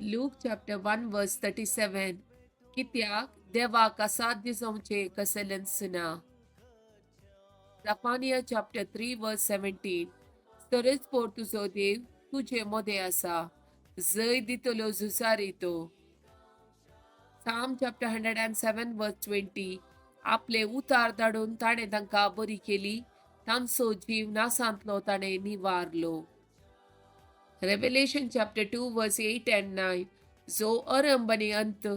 Luke chapter 1 verse 37. कित्याक देवाक असाध्य जावचें कसलेंच ना. Zephaniah chapter 3 verse 17. सरेस्पोर तुजो देव तुजे मदें आसा, जय दितलो झुजारी तो. Psalm chapter 107 verse 20. आपले उतार धाडून ताणें तांकां बरी केली, तांचो जीव नासांतलो ताणें निवारलो. Revelation chapter 2 verse 8 and 9. जो अरंभ आनी अंत,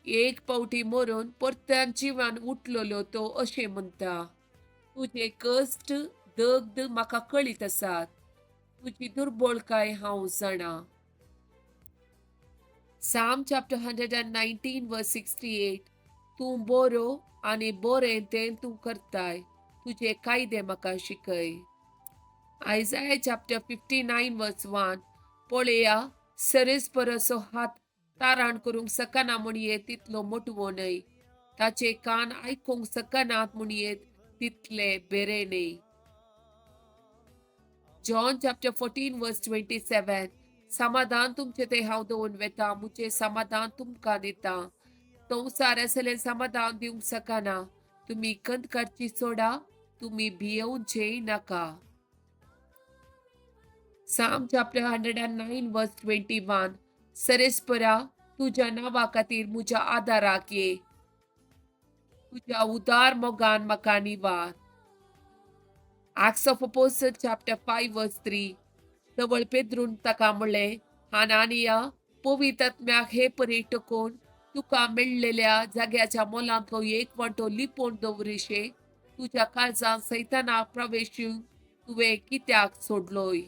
एक पावटी मरून परत्यान जिवान उठलेलो तो अशें म्हणटा, तुजे कश्ट दग्ध म्हाका कळीत आसात, तुजी दुर्बळकाय हांव जाणा. Psalm chapter 119 verse 68. तूं बरो आनी बरें तें तूं करताय, तुजे कायदे म्हाका शिकय. Isaiah chapter 59 verse 1. पळया, सरेस्पराचो हात ताराण करूंक शकना म्हणयेत तितलो मोटवो न्हय, ताचे कान आयकूंक शकनात म्हणयेत तितले बेरे न्हय. John chapter 14 verse 27. समाधान तुमचे ते हांव दवरून वेता, मुझे समाधान तुमकां दिता. संवसार असलें समाधान दिवंक शकना. तुमी खंत काडची सोडा, तुमी भियेवचेय नाका. Psalm chapter 109 verse 21. सरेस्परा, तुज्या नांवा खातीर म्हज्या आदाराक ये, तुज्या उदार मोगान म्हाका निवार. Acts of Apostles chapter 5 verse 3. तवळ पेद्रून ताका म्हणलें, हानानिया, पवित्र आत्म्याक हे परी टकोवन तुका मेळ्ळेल्या जाग्याच्या मोलांतलो एक वांटो लिपोवन दवरिशे तुज्या काळजांत सैतानाक प्रवेश दिवंक तुवें कित्याक सोडलोय?